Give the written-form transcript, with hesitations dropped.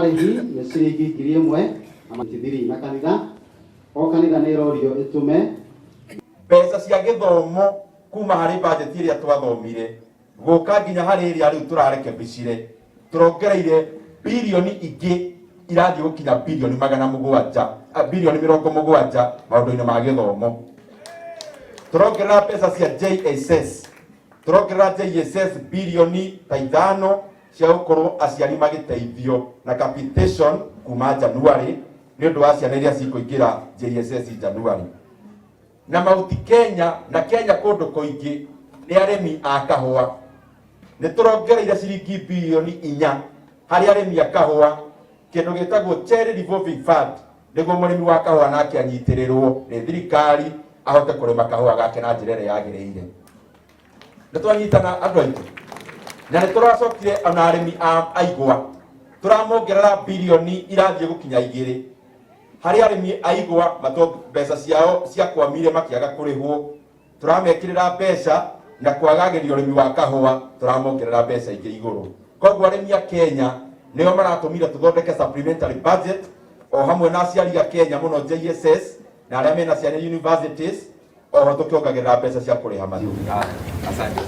Marĩhi nĩ ciringi 1000 na matithiri na kanitha o kanitha nĩ ĩrorio ĩtũme Mbeca cia gĩthomo kuma harĩ bajeti ĩrĩa twathomire gũka nginya harĩ ĩrĩa rĩu tũrarekebicire, tũrongereire birioni ingĩ irathiĩ gũkinya birioni 700, birioni 70 maũndũ-inĩ ma gĩthomo. Tũrongerera mbeca cia JSS, tũrongerera JSS birioni ta 5 cia gũkorwo aciari magĩteithio na capitation kuma January nĩ ũndũ wa ciana iria cikũingĩra JSS January. Na Mauti Kenya na Kenya kũndũ kũingĩ nĩ arĩmi a kahũa. Nĩ tũrongereire ciringi birioni 4 harĩ arĩmi a kahũa, kĩndũ gĩtagwo Cherry Revolving Fund, nĩguo mũrĩmi wa kahũa nake anyitĩrĩrwo nĩ thirikari ahote kũrĩma kahũa gake na njĩra ĩrĩa yagĩrĩire. Nĩ twanyitana andũ aitũ, na nĩ tũracokire ona arĩmi a igwa tũramongerera birioni irathiĩ gũkinya 2 harĩ arĩmi a igwa mato mbeca ciao ciakwamire makĩaga kũrĩhwo. Tũramekĩrĩra mbeca na kwagagĩria ũrĩmi wa kahũa, tũramongerera mbeca ingĩ igũrũ. Koguo arĩmi a Kenya nĩo maratũmire tũthondeke supplementary budget, o hamwe na aciari a Kenya mũno JSS na arĩa mena ciana universities, oho tũkĩongagĩrĩra mbeca cia kũrĩha mathukuru. Asante.